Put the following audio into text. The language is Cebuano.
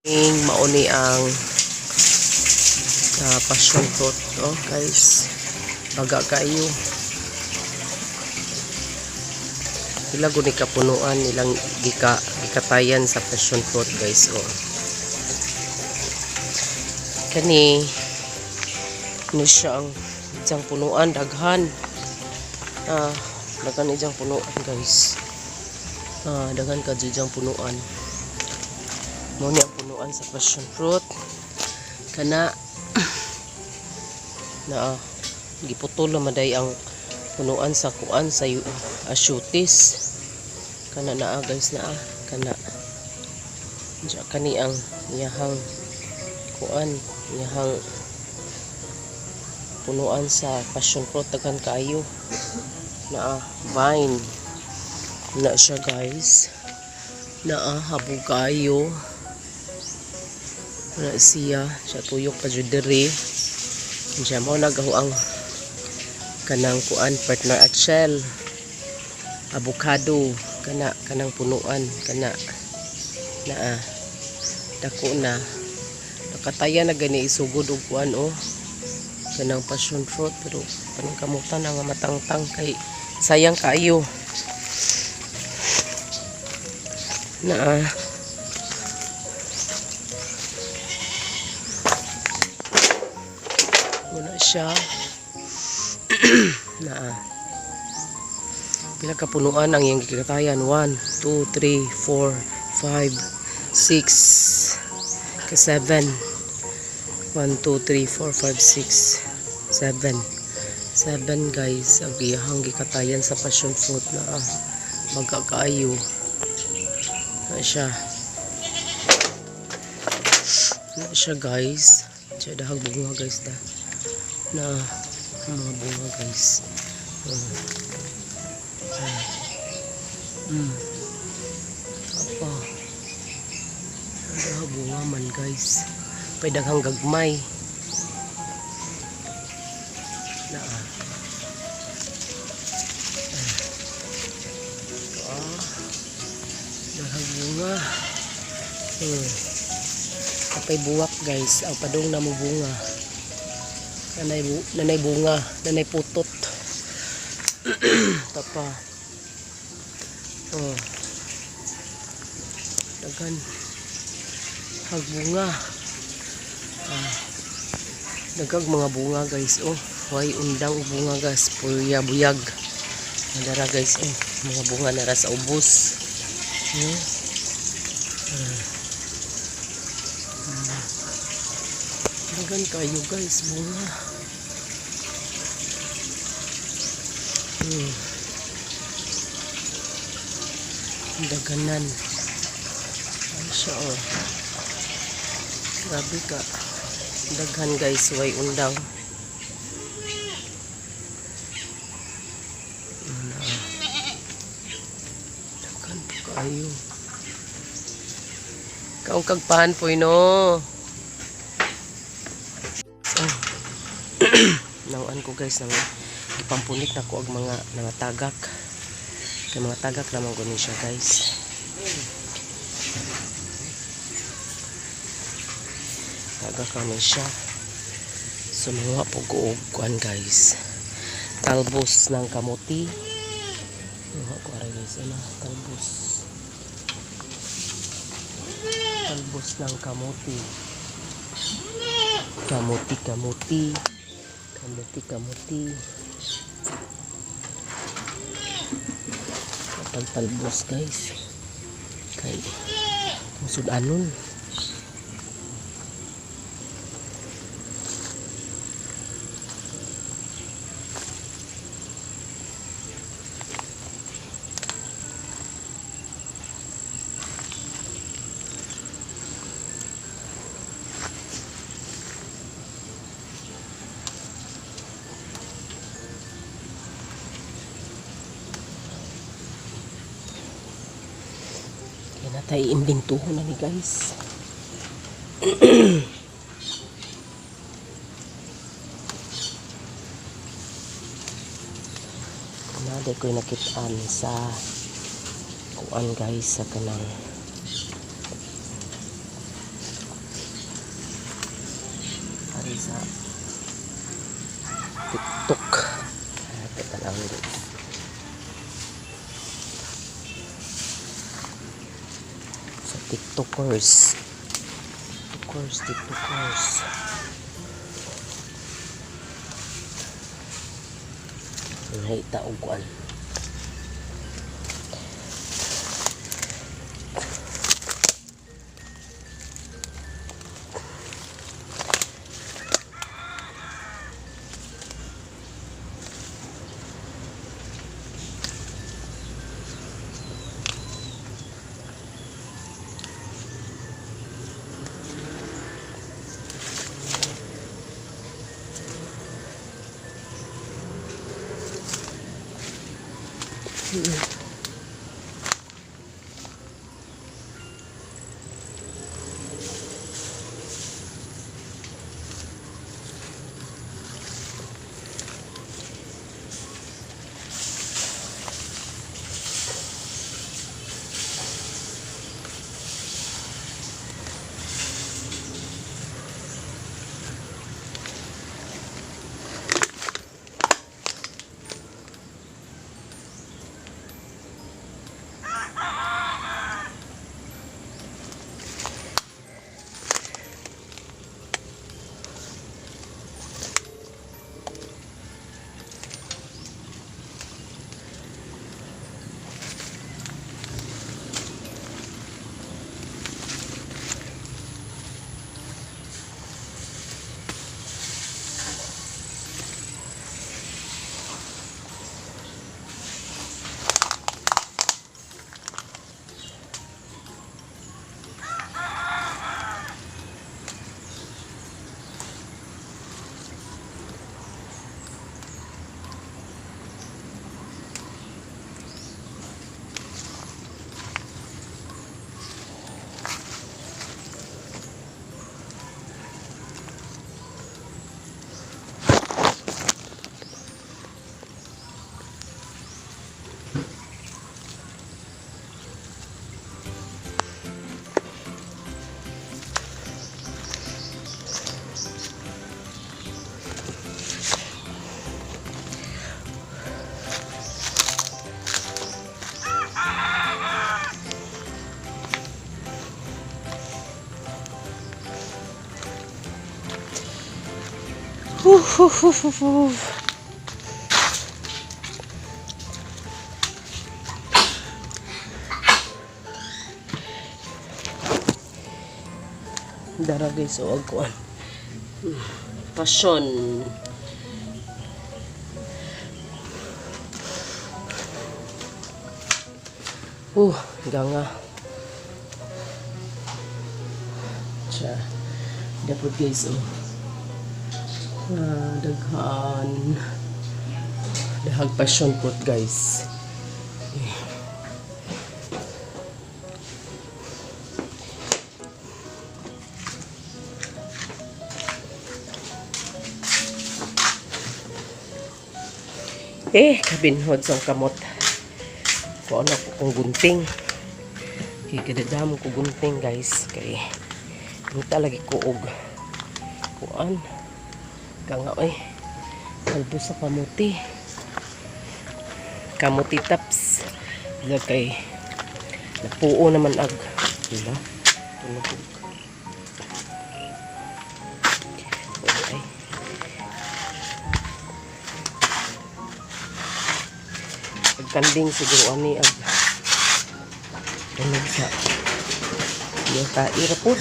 Ing mauni ang passion fruit, oh guys, baga kayo. Pila guni ka punuan ilang gikatayan sa passion fruit, guys, oh. Kani ni siya ang ijang punuan, daghan. Ah, daghan ijang punuan, guys. Ah, daghan ka ijang punuan. Mao ni ang punuan sa passion fruit. Kana na giputol na maday ang punuan sa kuan sa asyutis. Kana naa, guys, naa kana. Diya kani ang iyahang kuan, iyahang punuan sa passion fruit, daghan kaayo. Naa vine na siya, guys. Naa habog kaayo na siya. Siya tuyok pa jud diri. Siya mo nagaho ang kanang kuan, partner at shell avocado kana, kanang punuan kana naa, dako na, nakataya na gani isugod og kuan, oh, kanang passion fruit, pero kanang kamutan na nga matangtang kay sayang kaayo naa. Muna siya naa. Pila ka punuan ang iyang gikatayan? 1, 2, 3, 4, 5, 6, ka 7. 1, 2, 3, 4, 5, 6, 7. 7, guys, ang iyahang gikatayan sa passion fruit na baga kaayo na siya. Na siya, guys. Siya dahag bunga, guys, da na mga bunga, guys. Oh. Apa. Dahag bunga man, guys. Pay daghang gagmay. Na. Ah. Ah. Daghang bunga. Apay buwak, guys. Ang padung na mo bunga. Nanay bunga, nanay putot. Tapa. Oh. Daghan. Hagbunga. Ah. Dagag mga bunga, guys. Oh, way undang og bunga, guys. Puya buyag. Nadara, guys, oh, mga bunga nara sa ubos. Ah. Daghan kayo, guys, bunga. Daganan. Ay siya, oh. Grabe ka. Daghan, guys, way undang. Ano? Daghan po kaayo. Kaong kagpahan po no. Oh. Nanguan ko, guys, nang gipampunit na ko og mga tagak. Kay mga tagak naman ko ni siya, guys. Tagak naman siya. So mga po ko og kuan, guys. Talbos ng kamuti. Mga ko ara, guys, ano, talbos. Talbos ng kamuti. Kamuti, kamuti. Kamuti, kamuti. Pagtalbos, guys. Kay sudanon. Kaya na tayo imbintuho na ni, guys. Naday ko'y nakitaan sa kuan, guys, sa kanang Sa TikTok. Ito lang, guys. Sa TikTokers. TikTokers, TikTokers. Nakita og kuan. Hu, hu, hu, hu, hu. Dara, guys, o kuan. Passion. Ganga. Siya. Dapat, guys, oh. Ah, daghan. Dahag passion fruit, guys. Eh. Eh, kabinhod sa kamot. Kuha na ko kong gunting. Kay kadadamo ko gunting, guys. Kay mangita lagi ko og kuan. Ganga oy. Kalbo sa kamuti. Kamuti tops. Ila kay napuo naman ag. Diba? Tunog. Okay. Pagkanding siguro ani ag tunog sa iyo taira pod.